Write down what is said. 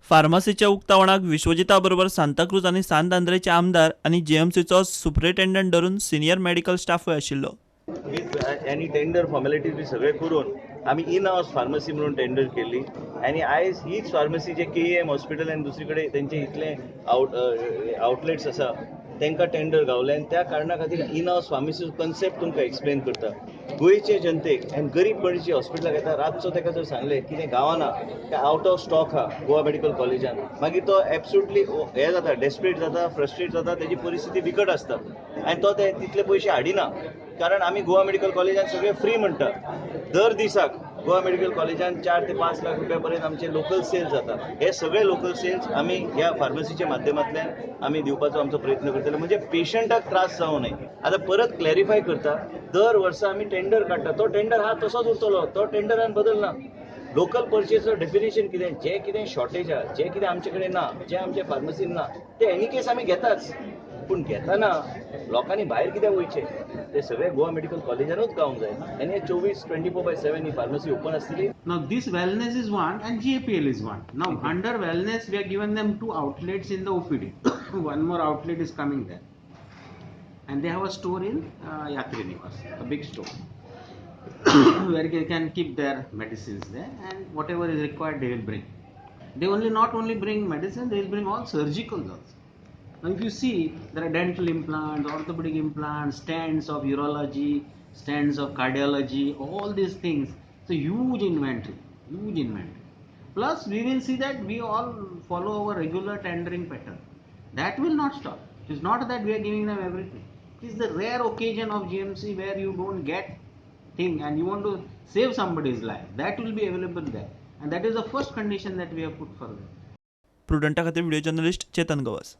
फार्मासीच्या उक्तावणाक विश्वजिता बरोबर सांताक्रूज आनी सांत आंद्रेचे आमदार आनी जीएमसीचो सुपरिटेंडंट धरून सिनियर मेडिकल स्टाफूय आशिल्लो. विथ आनी टेंडर फॉर्मेलिटीज बी सगळें करून आमी इन हावस फार्मसी म्हणून टेंडर केल्ली आनी आयज हीच फार्मसी जे केईएम हॉस्पिटल आनी दुसरी कडेन तेंचे इतले आउटलेट्स आसा, तांकां टेंडर गावले आनी त्या कारणा खातीर इन हावस फार्मसीचो कन्सेप्ट तुमकां एक्सप्लेन करता गोंयचे जनतेक. आनी गरीब मनीस हॉस्पिटलाक येता रातचो, ताका जर सांगलें कितें गावना काय आवट ऑफ स्टॉक आहा गोवा मेडिकल कॉलेजान, मागीर तो एब्सोल्युटली हे जाता, डेस्परेट जाता, फ्रस्ट्रेट जाता. तेजी परिस्थिती बिकट आसता आनी तो ते तितले पयशे हाडिना, कारण आमी गोवा मेडिकल कॉलेजान सगळे फ्री म्हणटा. दर दिसाक गोवा मेडिकल कॉलेजान 4 ते 5 लाख रुपया पर्यंत आमचे लोकल सेल्स जाता. हे सगळे लोकल सेल्स आमी ह्या फार्मसीच्या माध्यमांतल्यान आमी दिवपाचो आमचो प्रयत्न करतले, म्हणजे पेशंटाक त्रास जावं नये. आतां परत क्लॅरिफाय करता, दर वर्सा आमी टेंडर काडटा. तो टेंडर आहा तसोच उरतलो, तो टेंडरान बदलना. लोकल पर्चेसचो डेफिनेशन कितें? जें कितें शॉर्टेज आहा, जें कितें आमचे कडेन ना, जें आमच्या फार्मसीन ना, ते एनी केस आमी घेताच. पूण घेतना लोकांनी भायर कित्याक वयचें? ते सगळे गोवा मेडिकल कॉलेजानूच गावंक जाय. आनी हे चोवीस, 24/7 ही फार्मसी ओपन आसतली. Now this wellness is one and GAPL is one. Now under wellness we have given them two outlets in the OPD. One more outlet is coming there. And they have a store in Yatri Nivas, a big store, where they can keep their medicines there and whatever is required they will bring. They only not only bring medicine, they will bring all surgicals also. Now if you see, there are dental implants, orthopedic implants, stents of urology, stents of cardiology, all these things. It's a huge inventory, huge inventory. Plus, we will see that we all follow our regular tendering pattern. That will not stop. It is not that we are giving them everything. It is the rare occasion of GMC where you don't get thing and you want to save somebody's life. That will be available there. And that is the first condition that we have put for them. प्रुडंटा खातीर video journalist Chetan Gawas.